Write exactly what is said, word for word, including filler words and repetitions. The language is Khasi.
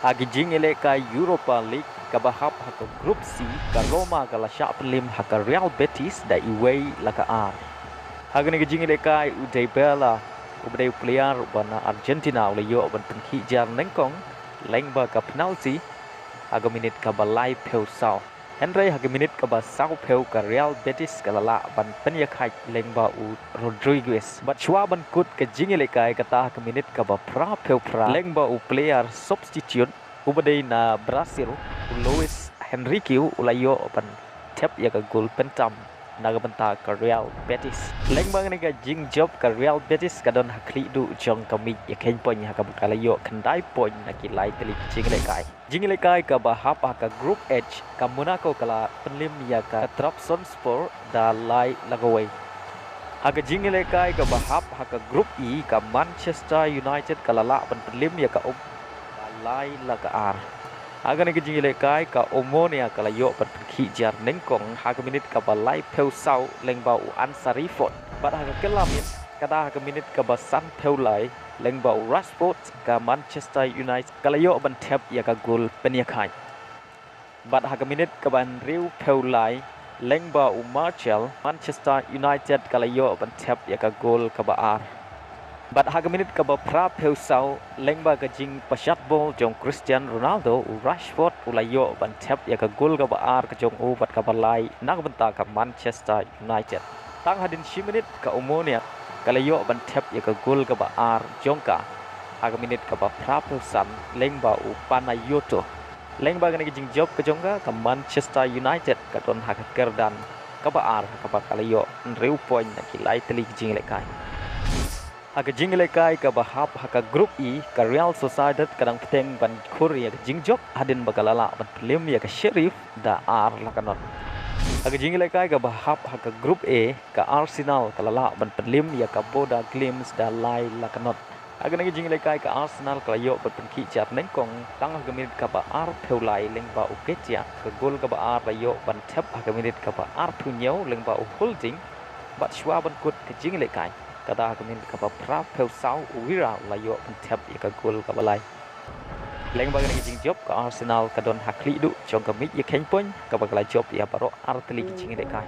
Ha ka jingïalehkai Europa League kaba hap ha ka Group C, ka Roma ka la shah pynliem ha ka Real Betis da iwei la ka ar. Ha kane ka jingïalehkai u Dybala, uba dei u player uba na Argentina, u la ïoh ban pynkhih jar nyngkong lyngba ka penalty ha ka minit kaba laiphew saw. Hynrei ha ka minit kaba sawphew ka Real Betis ka la lah ban pynïakhaid lyngba u Rodriguez. Bad shuwa ban kut ka jingïalehkai, kata ha ka minit kaba phraphew phra, lyngba u player substitute uba dei na Brazil, u Luis Henrique, u la ïoh ban thep ïa ka gol pyntam na ka bynta ka Real Betis. Lyngba kane ka jingjop ka Real Betis ka don ha khlieh duh jong ka miej ïakheiñ point, ha kaba ka la ïoh khyndai point na ki lai tylli ki jingïalehkai. Jingïalehkai kaba hap ha ka Group H, ka Monaco ka la pynliem ïa ka Trabzonspor da lai la ka wei. Ha ka jingïalehkai kaba hap ha ka Group E, ka Manchester United ka la lah ban pynliem ïa ka Omonia da lai la ka ar. Ha kane ka jingïalehkai, ka Omonia ka la ïoh ban pynkhih jar nyngkong ha ka minit kaba laiphew saw lyngba u Ansari Ford. Bad ha ka kylla miet, kata ha ka minit kaba sanphew lai, lyngba u Rashford, ka Manchester United ka la ïoh ban thep ïa ka gol pynïakhaid. Bad ha ka minit kaba hynriewphew lai, lyngba u Martial, Manchester United ka la ïoh ban thep ïa ka gol kaba ar. Bad ha ka minit kaba phraphew saw, lyngba ka jingpashat bol jong Cristiano Ronaldo, u Rashford u la ïoh ban thep ïa ka gol kaba ar ka jong u bad kaba lai na ka bynta ka Manchester United. Tang hadien shi minit ka Omonia ka la ïoh ban thep ïa ka gol kaba ar jong ka ha ka minit kaba phraphew san, lyngba u Panayoto. Lyngba kane ka jingjop ka jong ka, ka Manchester United ka don ha ka kyrdan kaba ar, ha kaba ka la ïoh hynriew point na ki lai tylli ki jingïalehkai. Ha ka jingïalehkai kaba hap ha ka Group E, ka Real Sociedad ka dang bteng ban khur ïa ka jingjop hadien ba ka la lah ban pynliem ïa ka Sheriff da ar la ka not. Ha ka jingïalehkai kaba hap ha ka Group A, ka Arsenal ka la lah ban pynliem ïa ka Bodo Glimt da lai la ka not. Ha kane ka jingïalehkai, ka Arsenal ka la ïoh ban pynkhih jar nyngkong tang ha ka minit kaba arphew lai, lyngba u Nketiah. Ka gol kaba ar la ïoh ban thep ha ka minit kaba arphew hynñiew, lyngba u Holding. Bad shuwa ban kut ka jingïalehkai, kata ha ka minit kaba phraphew saw, u Vieira u la ïoh ban thep ïa ka gol kaba lai. Lyngba kane ka jingjop, ka Arsenal ka don ha khlieh duh jong ka miej ïakheiñ point, kaba ka la jop ïa baroh ar tylli ki jingïalehkai.